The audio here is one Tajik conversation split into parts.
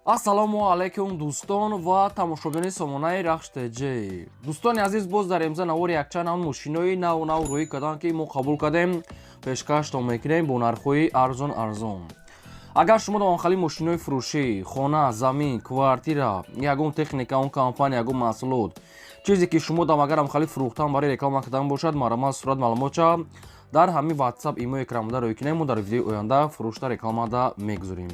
Ассалому алайкум, дӯстон ва тамошобинони сомонаи Рахш ТЖ. Дӯстони азиз, боз дар имза навори якчанд ҳам мошинои нав нав рӯӣ карданд, ки мо қабул кардем, пешкаштон мекунем бо нархҳои арзон арзон. Агар шумо давонхали мошинои фурӯшӣ, хона, замин, квартира, ягон техника, он компания, ягон маҳсулот, чизе ки шумо дам агар ҳамхали фурӯхтан, барои реклама кардан бошад, марамат сурат маълумотча дар ҳамин WhatsApp, имо, экранмода рӯй кунем. Мо дар видеои оянда фурӯшта рекламада мегузорем.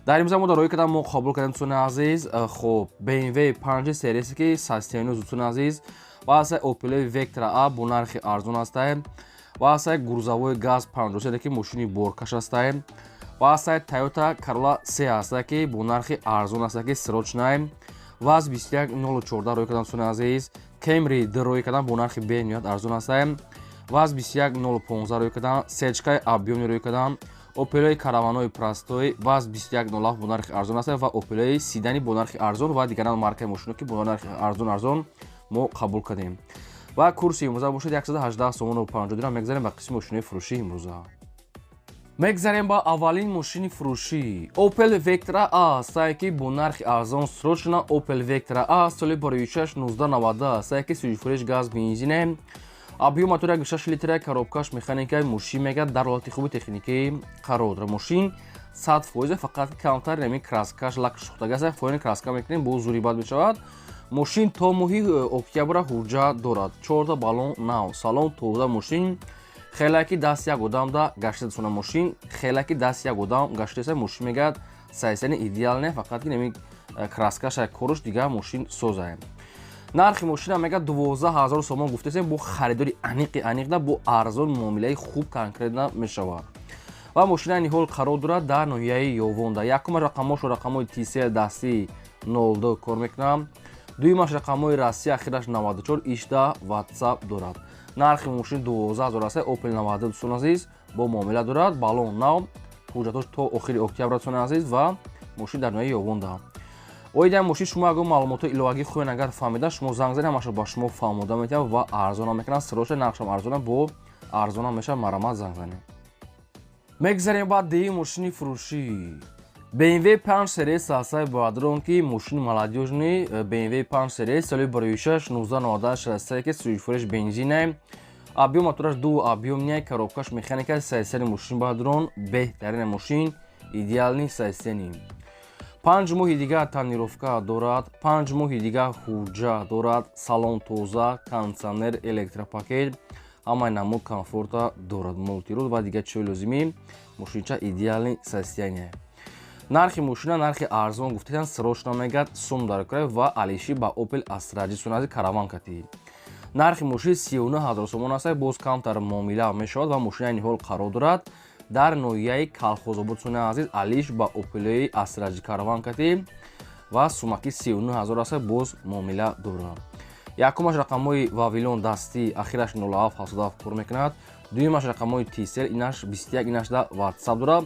Дар имза мо дар рӯи кардам, мо қабул кардем, дӯстони азиз. Хоб, BMW 5 сериесе, ки состояние дӯстони азиз, ва аса Opel Vectra A бо нархи арзон астае, ва аса грузовой ГАЗ 53, ки мошини боркаш астае, ва аса Toyota Corolla 3 астае, ки бо нархи арзон астае, ки срочное. ВАЗ 21014 рӯй кардам, дӯстони азиз. Camry D рӯй кардам, бо нархи бениҳоят арзон астае. ВАЗ 21015 рӯй кардам, сечкаи объёмный рӯй кардам, Опелои караванои простой, ВАЗ 2107 бо нархи арзон аст ва Опелои седани бо нархи арзон ва дигаран маркаи мошино, ки бо нархи арзон арзон мо қабул кардем. Ва курси имрӯза бошад 118 сомону 50 дирам. Мегзарем ба қисми мошинои фурӯшӣ. Имрӯза мегзарем ба аввалин мошини фурӯшӣ, Opel Vectra A астае, ки бо нархи арзон, срочно. Opel Vectra A соли 2006, 1990 астае, ки сӯзишвориш газ, бензине, объём мотор 6 литра, коробкаш механикаи. Мошин мегӯяд, дар ҳолати хуби техникӣ қарор дорад. Мошин 100%, фақат камтар ами краскаш, лак шухтага аст. Фоини краска мекунем, бо зури бад мешавад. Мошин то моҳи октябра ҳуҷҷат дорад. Чорта баллон нав, салон тоза. Мошин хеле ки даст як одамда гаштасона. Мошин хеле ки даст як одам гаштаса. Мошин мегӯяд, состояние идеальный, фақат ки нами краскаша коруш, дигар мошин созае. Нархи мошина мега 12 000 сомон гуфтасем. Бо харидори аниқи аниқда бо арзон муомилаи хуб конкретно мешавад. Ва мошина ниҳол қарор дорад дар ноҳияи Ёвонда. Якумаш рақамошо рақамҳои Тисел, дастӣ, 02 кор мекунам. Дуюмаш рақамҳои Россия, ахираш 94, ишда WhatsApp дорад. Нархи мошин 12 000 аст. Опел 92, дӯстон азиз, бо муомила дорад. Баллон нав, ҳуҷҷатош то охири октябр, дӯстони азиз. Ва мошин дар ноҳияи Ёвонда. Оиди мошин шумо ягон маълумотҳои иловагӣ хоҳед агар фаҳмида, шумо занг занед, ҳамаашро ба шумо фаҳмода метавад ва арзонам мекунад. Срочно, нархшам арзона, бо арзонам мешавад. Марамат занг занед. Мегзарем ба дуюм мошини фурӯшӣ. BMW 5 серия ҳастаи боядрон, ки мошини молодёжный BMW 5 серия соли 2006, 1998 ҳастае, ки сӯзишвориш бензине, объём мотораш ду объёмный, коробкаш механика. Состояние мошин бадрон беҳтарин, мошин идеальный состояние. 5 моҳи дигар тонировка дорад, 5 моҳи дигар ҳуҷҷат дорад. Салон тоза, кондитсионер, электропакет, ҳамаи намуд комфорта дорад, мультируль ва дигар чиҳои лозимӣ. Мошинча идеальный состояние. Нархи мошина нархи арзон гуфтан, срочно мегӯяд, сум дар кора ва алиши ба Opel Astra J сунази караван кати. Нархи мошин 39 000 сомон аст, боз камтар муомила мешавад. Ва мошина ниҳол қарор дорад дар ноҳияи Калхозобод, суни азиз, алиш ба Опелои Astra J караван кати ва сумаки 39 000 аст, боз муомила дорад. Якумаш рақамҳои Вавилон, дастӣ, ахираш 0777 кор мекунад. Дуюмаш рақамҳои Тисел, инаш 21, инашда WhatsApp дорад.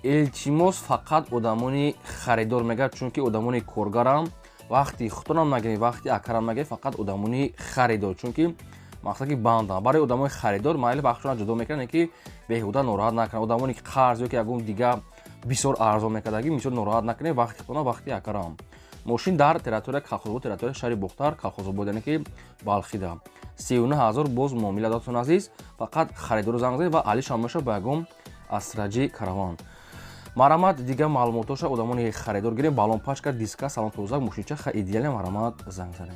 Илтимос, фақат одамони харидор мегӯяд, чунки одамони коргарам вақти худтонам нагиред, вақти акарам нагиред, фақат одамони харидор, чунки мақсад ки бандам барои одамои харидор майли вақтшона ҷудо мекунанд, ки беҳуда нороҳат накунанд. Одамоне ки қарз ё ки ягон дига бисёр арзон мекардагӣ, мисол, нороҳат накунед вақти худтона, вақти акарам. Мошин дар территория Калхозобод, территория шаҳри Бохтар, Калхозобод, яъне ки Балхида. 39 000, боз муомила додтон, азиз. Фақат харидору занг занед ва алишам мешавад ба ягон Astra J караван. Марамат, дигар маълумотоша одамони харидор гирем. Баллон пачка, диска, салон тоза, мошинча идеально. Марамат занг занем.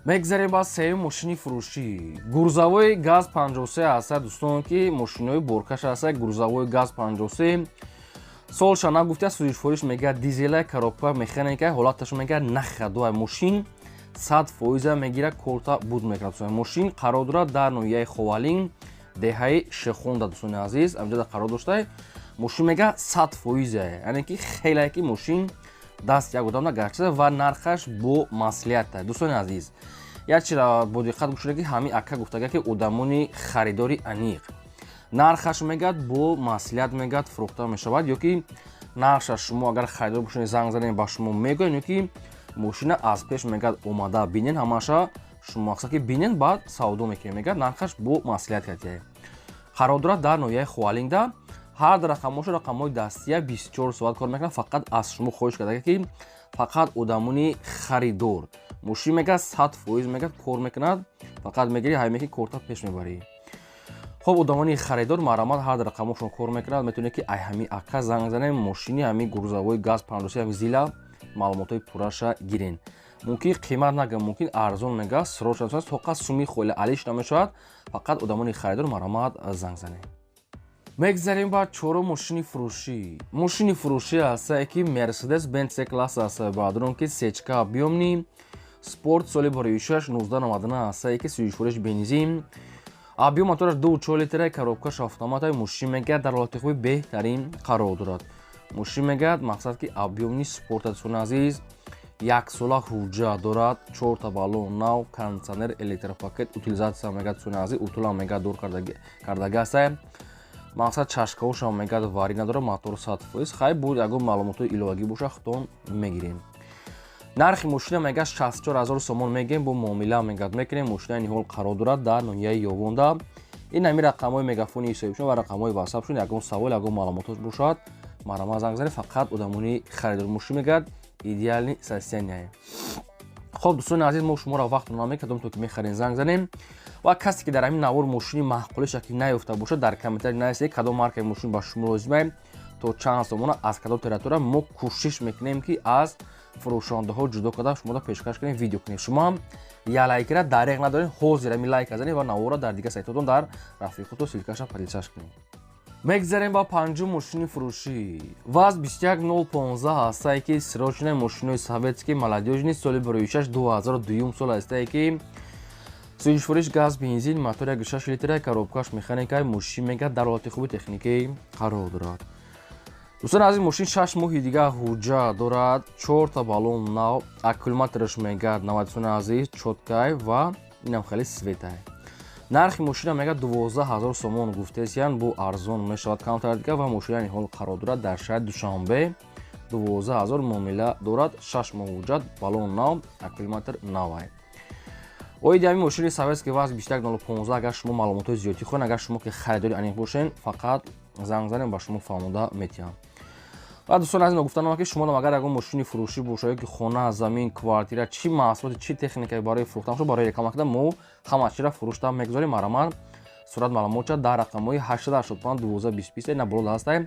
Мегзарем ба сеюм мошини фурӯшӣ. Грузовой ГАЗ 53 ҳаста, дӯстон, ки мошинои боркаш ҳаста. Грузовой ГАЗ 53, солша нагуфта, сӯзишвориш мегӯяд дизела, коробка механика, ҳолаташ мегӯяд нахадуа. Мошин 100% мегирад, корта буд мекунад. Мошин қарор дорад дар ноҳияи Ховалин, деҳаи Шехонда, дӯстони азиз, амҷода қарор дошта. Мошин мега 100%, яъне ки хеле ки мошин даст як одам нагарчида ва нархаш бо маслиҳата. Дӯстони азиз, як чира бо диққат гӯш ки ҳамин ака гуфтага, ки одамони харидори аниқ, нархаш мегӯяд бо маслиҳат мегӯяд фурӯхта мешавад. Ё ки нархша шумо агар харидор бошед, занг занед, ба шумо мегӯянд, ё ки мошина аз пеш мегӯяд омада бинен, ҳамаша шумо мақсад ки бинен, баъд савдо мекунем. Мегӯяд, нархаш бо маслиҳат кардия. Қарор дорад дар ноҳияи Ховалингда. Ҳар рақамҳошо рақамҳои дастия, 24 соат кор мекунад. Фақат аз шумо хоҳиш карда, ки фақат одамони харидор. Мошин мегӯяд, 100% мегӯяд, кор мекунад, фақат мегирӣ, ҳай меки, корта пеш мебарӣ. Хоб, одамони харидор, марҳамат, ҳар рақамҳошон кор мекунад. Метавонед, ки ай ҳами ака занг занем, мошини ҳами грузовой ГАЗ 53, ҳами ЗИЛа, маълумотҳои пурраша гирен. Мумкин қимат нага, мумкин арзон мега, срочно тоқа суми холи алиш намешавад. Фақат одамони харидор, марҳамат, занг занем. Мегзарем ба чорум мошини фурӯшӣ. Мошини фурӯшӣ ҳастае, ки Мерседес Бенц С класс аст, баъдрон ки сечка, объёмный, спорт, соли 2006, 1999 ҳастае, ки сӯзишвориш бензин, объём мотораш 2,4 литра, коробкаш автомата. Мошин мегӯяд, дар ҳолати хуби беҳтарин қарор дорад. Мошин мегӯяд, мақсад ки объёмный, спорт. Дӯстони азиз, яксола ҳуҷҷат дорад, чорта баллон нав, кондиционер, электропакет, утилизация мегӯяд. Дӯстони азиз, утула мегӯяд, дур кардаги ҳастае. Мақсад, чашкаҳошам мегӯяд, варӣ надорад, мотор 100%. Хай, буд ягон маълумотҳои иловагӣ боша, худтон мегирем. Нархи мошина мегӯяд, 64 ҳазор сомон мегӯем, бо муомила мегӯяд, мекунем. Мошина ниҳол қарор дорад дар ноҳияи Ёвонда. Ин ҳами рақамҳои мегафони ҳисобишон ва рақамҳои ватсапшон. Ягон савол, ягон маълумотҳо бошад, марҳамат, занг занед. Фақат одамони харидор. Мошин мегӯяд, идеальный состояние. Хоб, дӯстони азиз, мо шуморо вақт намекардам, то ки мехарем, занг занем. Ва касе ки дар ҳамин навор мошини маъқулиша ки наёфта бошад, дар комментарий нависед, кадом маркаи мошин ба шумо лозимае, то чанд сомона, аз кадом территория. Мо кӯшиш мекунем, ки аз фурӯшондаҳо ҷудо карда, шуморо пешкаш кунем, видео кунем. Шумо ҳам я лайкира дареғ надоред, ҳозир ҳамин лайк занед ва наворро дар дигар сайтотон, дар рафиқото ссылкаша поделиться кунед. Мегзарем ба панҷум мошини фурӯшӣ. ВАЗ 21015 ҳастае, ки срочный, мошинои советский, молодёжный, соли 2006, 2002 сол ҳастае, ки сӯзишвориш газ, бензин, мотор 1,6 литра, коробкаш механикай. Мошин мегӯяд, дар ҳолати хуби техникӣ қарор дорад. Дӯстон азиз, мошин 6 моҳи дигар ҳуҷҷат дорад, чорта баллон нав, аккумулятораш мегӯяд, навадисони азиз, чёткай ва инам хеле светай. Нархи мошина мегӯяд, 12 000 сомон гуфтесиян, бу арзон мешавад камтар дигар. Ва мошина ниҳол қарор дорад дар шаҳри Душанбе. 12 000 муомила дорад, 6 моҳ ҳуҷҷат, баллон нав, аккумулятор навай. Оиди ҳамин мошини советский ВАЗ 21015, агар шумо маълумотҳои зиёдтӣ хоҳед, агар шумо ки харидори аниқ бошед, фақат занг занем, ба шумо фаҳмода метиҳам. Ва дӯстон азиз, гуфтанам, ки шумо агар ягон мошини фурӯшӣ бошад ё ки хона, замин, квартира, чӣ маҳсулоти, чӣ техникае барои фурӯхтан бошад, барои реклама кардан, мо ҳама чиро фурӯшта мегузорем. Марҳамат, сурат маълумотча дар рақамҳои 885 12 20 на болода ҳастаем.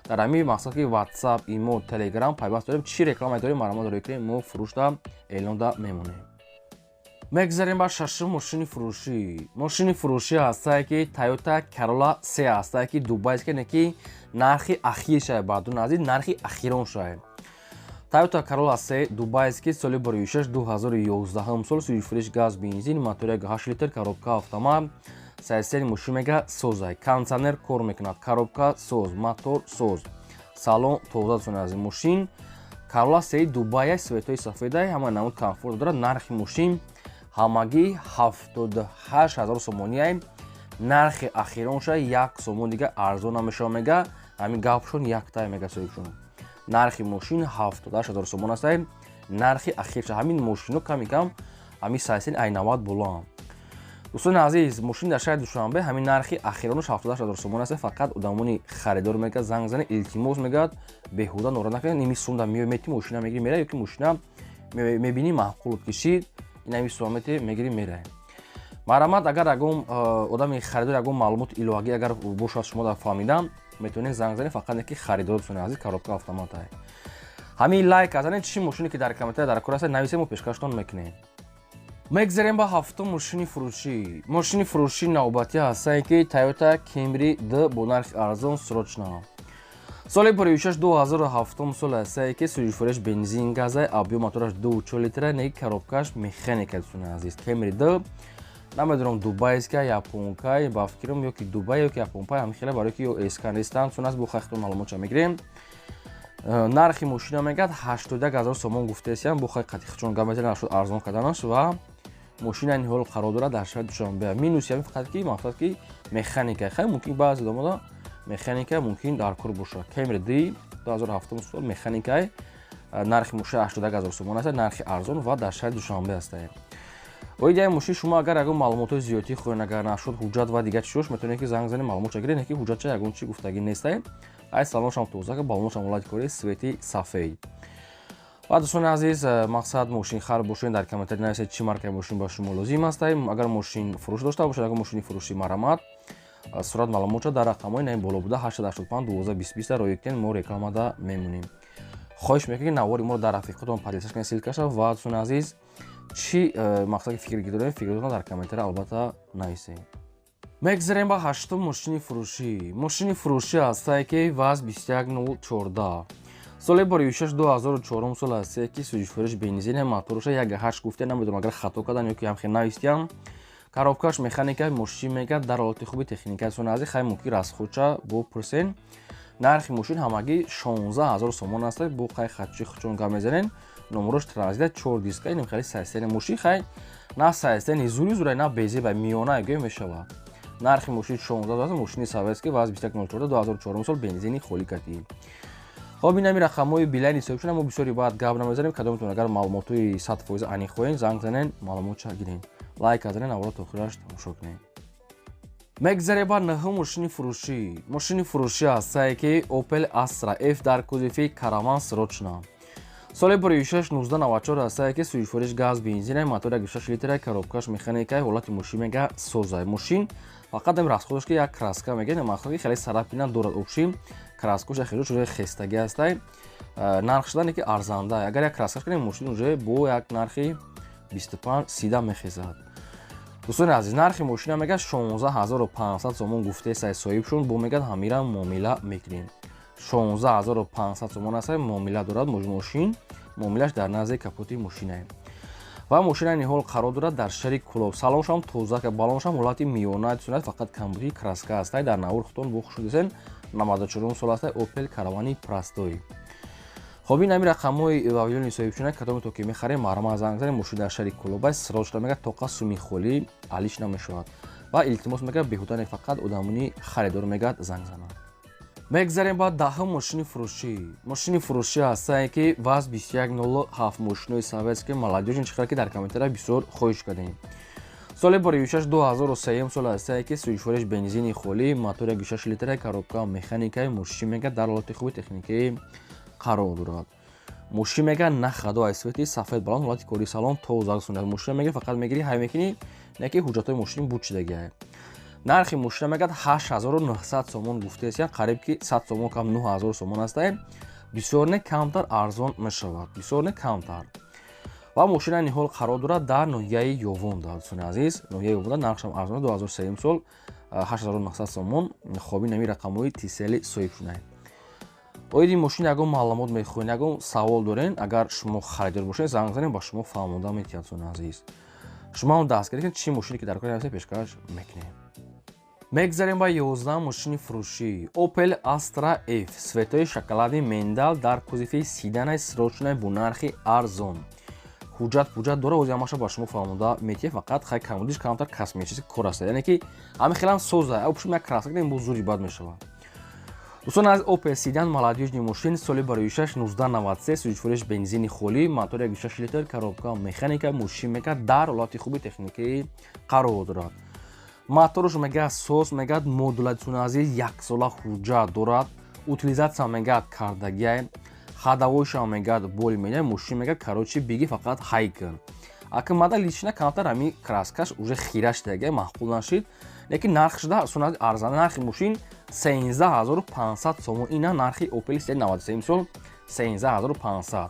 Дар ҳамин мақсад, ки WhatsApp, имо, Telegram пайваст дорем, чӣ реклама дорем, марҳамат, рӯй кунем, мо фурӯшта эълонда мемонем. Мегзарем ба шашум мошини фурӯшӣ. Мошини фурӯшӣ ҳастае, ки Toyota Corolla се ҳастае, ки дубайский, не ки нархи ахир шае, баъдун азиз, нархи ахирон шае. Toyota Corolla се дубайский, соли 2006, 2011 сол, сӯзишвориш газ, бензин, мотор 1,8 литр, коробка автомат. Сайсери мошин мега созай, кондиционер кор мекунад, коробка соз, мотор соз, салон тоза. Дӯстони азиз, мошин Corolla се Дубая, светои сафедай, ҳама намуд комфорт дорад. Нархи мошин ҳамагӣ 78 000 сомониай. Нархи ахиронша, 1 сомон дига арзон намешава, мега. Ҳамин гапшон яктай, мега соҳибшон. Нархи мошин 78 000 сомон астай, нархи ахирша. Ҳамин мошино ками кам ҳамин сайсен ай 90 болоам. Дӯстони азиз, мошин дар шаҳри Душанбе, ҳамин нархи ахиронаш 78 000 сомон аст. Фақат одамони харидор мега, занг зане, илтимос, мегӯяд, беҳуда нора накунед. Ними сумда меои, мети, мошина мегири, мерай, ё ки мошина мебинӣ, маъқул кишид, инами сума мети, мегири, мерай. Марҳамат, агар ягон одами харидор, ягон маълумоти иловагӣ агар бошад, шумо дар фаҳмидам, метавонед занг занед. Фақат не ки харидор, дӯстони азиз, коробка автоматай. Ҳамин лайк занед, чӣ мошине ки дар комментария дар кор аст, нависед, мо пешкаштон мекунем. Мегзарем ба ҳафтум мошини фурӯшӣ. Мошини фурӯшӣ навбатӣ ҳастае, ки Toyota Camry D бо нархи арзон, срочно, соли 2006, 2007 сол ҳастае, ки сӯзишвориш бензин, газай, объём мотораш 2,4 литра, не коробкаш механика. Дӯстони азиз, Camry D, намедонам, дубайская, японкай, ба фикрам, ё ки Дубай, ё ки японпай, ҳамин хеле, барои ки ё СК нестанд. Чун аст, бо хахтон маълумотша мегирем. Нархи мошина мегӯяд, 81 000 сомон гуфтесиям, бо хай қатихчон гап мезанем, шуд арзон карданаш. Ва мошина ниҳол қарор дорад дар шаҳри Душанбе. Минуси ҳамин фақат ки мақсад ки механика. Хай, мумкин баъзе одамода механика мумкин дар кор бошад. Camry D 2007 сол, механикай, нархи мошина 81 000 сомон аст, нархи арзон, ва дар шаҳри Душанбе ҳастаем. Оиди ай мошин шумо агар ягон маълумотҳои зиёдтӣ хоҳед, агар нашуд ҳуҷҷат ва дигар чизош, метавонед ки занг занед, маълумотша гиред, ки ҳуҷҷатча ягон чи гуфтагӣ нестай. Ай салоншам тоза, балоншам ҳолати кори, цвети сафед. Ва дӯстони азиз, мақсад мошинхар бошед, дар комментарий нависед, чӣ маркаи мошин ба шумо лозим аст. Агар мошин фурӯш дошта бошед, агар мошини фурӯшӣ, марамат, сурат маълумотша дар рақамҳои наи боло буда 885 12 20 20 роӣ кунед, мо рекламада мемонем. Хоҳиш мекунем, ки навори моро дар рафиқотон поделиться кунед, ссылкаша. Ва дӯстони азиз, чӣ мақсади фикр дорем, фикротон дар комментария албатта нависед. Мегзарем ба ҳаштум мошини фурӯшӣ. Мошини фурӯшӣ ҳастае ки ВАЗ 21014, соли бори 6 2004 сол ҳастае, ки сӯзишвориш бензин, моторуша 1,8 гуфта, намедонам, агар хато кардан ё ки ҳамхел навистиям. Коробкаш механика. Мошин мегӯяд, дар ҳолати хуби техника сонази. Хай, мумкин расходча бо пурсен. Нархи мошин ҳамагӣ 16 000 сомон аст. Бо қай хатчи хучон гап мезанен. Номерош транзита, чор диска, инам хеле состояние мошин, хай, на состояние зури зура, на безе, ба миёна гӯя мешавад. Нархи мошин 16 000. Мошини советский ВАЗ 2104, 2004 сол, бензини холӣ кардӣ. Хоб, инами рақамҳои билайни соҳибшуда. Мо бисёри баъд гап намезанем. Кадомтон агар маълумотҳои 100% аниқ хоҳед, занг занен, маълумотша гирен. Лайк занен, аввало то охираш тамошо кунед. Мегзарем ба нӯҳум мошини фурӯшӣ. Мошини фурӯшӣ ҳастае ки Opel Astra F дар кузови Караван срочно, соли бори 6 1994 ҳастае, ки сӯзишвориш газ, бензина, мотор 1,6 литра, коробкаш механика. Ҳолати мошин мега соза. Мошин фақат ам расходаш ки як краска мега, мақсад ки хеле царапина дорад, общий краскош хеле шуда, хестагӣ ҳастай. Нарх шудане ки арзанда. Агар як краскаш кунем, мошин уже бо як нархи 25 сида мехезад. Дӯстони азиз, нархи мошина мега 16 500 сомон гуфтесай соҳибшон. Бо мегӯяд, ҳамира муомила мекунем. 16 500 сомон аст, муомила дорад мошин. Муомилаш дар назди капоти мошинае. Ва мошина ниҳол қарор дорад дар шаҳри Кулоб. Салоншам тоза, балоншам ҳолати миёна сунат, фақат камбудии краска ҳастай. Дар навор худтон бо хушдисен. 94 сол ҳастай, Опел Каравани простой. Хоб, ин ҳами рақамҳои вавилони соҳибшуна. Кадоме то ки мехарем, марҳамат, занг занем. Мошин дар шаҳри Кулобай, срочно мега, тоқа суми холӣ алиш намешавад. Ва илтимос мега, беҳуда не, фақат одамони харидор мегӯяд занг зананд. Мегзарем ба даҳум мошини фурӯшӣ. Мошини фурӯшӣ ҳастае ки ВАЗ 2107, мошинои советский, молодёжный, чихел ки дар комментария бисёр хоҳиш кардем. Соли бори 6 2003 сол ҳастае, ки сӯзишвориш бензини холӣ, мотор 1,6 литра, коробка механикаи. Мошин мега дар ҳолати хуби техникӣ қарор дорад. Мошин мега на хадо, ай цвети сафед баланд, ҳолати кори салон тоза сунат. Мошина мега фақат мегирӣ, ҳай мекунӣ, не ки ҳуҷҷатҳои мошин буд шудагиай. Нархи мошина мегӯяд 8900 сомон гуфтаест, қариб ки 100 сомон кам, 9000 сомон астае. Бисёр не, камтар арзон мешавад, бисёр не, камтар. Ва мошина ниҳол қарор дорад дар ноҳияи Ёвонда. Дӯстони азиз, ноҳияи Ёвонда, нархшам арзон, 2003 сол, 8900 сомон. Хоби нами рақамҳои тисели соҳиб шудаед. Оиди мошин ягон маълумот мехоҳед, ягон савол дорен, агар шумо харидор бошед, занг занед, ба шумо фаҳмонда метиҳад. Дӯстони азиз, шумо ҳам дастгирӣ кунед, чӣ мошине ки дар кор ҳастед, пешкаш мекунем. Мегзарем ба 11 мошини фурӯшӣ. Opel Astra F цветои шоколади миндаль дар кузови седанай, срочной, бо нархи арзон. Ҳуҷҷат пуҷҷат дора, ози ҳамаша ба шумо фаҳмонда метиҳед. Фақат хай камудиш камтар, косметический кор аст, яъне ки ҳами хелам соза, пушм як краска кунем, бо зури бад мешавад. Дӯстон, аз Opel седан, молодёжный мошин, соли барои 6 1993, сӯзишвориш бензини холӣ, мотор 1,6 литр, коробка механика. Мошин мега дар ҳолати хуби техникӣ қарор дорад. Моторш мега сос, мегӯяд модулятсионази, яксола ҳуҷҷат дорад, утилизация мегӯяд кардагиай, ходовойшам мегӯяд боли меня. Мошин мегӯяд, короче, биги, фақат ҳай кун. Ака мада лично камтар ҳами краскаш уже хира шудагиай, маъқул нашид, лекин нарх шуда сунат арзан. Нархи мошин 13 500 сомон. Ина нархи Опел 93 сол, 13 500.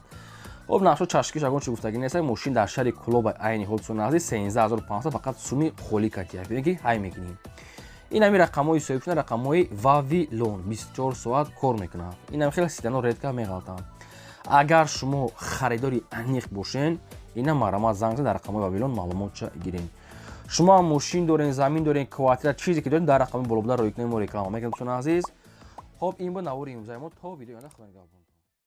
Хоб, нақшо чашкиш ягон чи гуфтагӣ нест. Мошин дар шаҳри Кулоба айни ҳол сунази, 13 500, фақат суми холӣ катия ки ҳай мекунӣ. Ин ҳами рақамҳои соҳибшуда, рақамҳои Вавилон, 24 соат кор мекунад. Ин ҳами хеле седано редко меғалтанд. Агар шумо харидори аниқ бошен, ина марҳамат, занг зан, дар рақамҳои Вавилон маълумотча гирен. Шумо ҳам мошин дорен, замин дорен, квартира, чизе ки дорен, дар рақами болобуда роӣ кунем, мо реклама мекунем. Дӯстони азиз, хоб, ин буд навори имрӯзаи мо. То видеои оянда, худо нигаҳбон.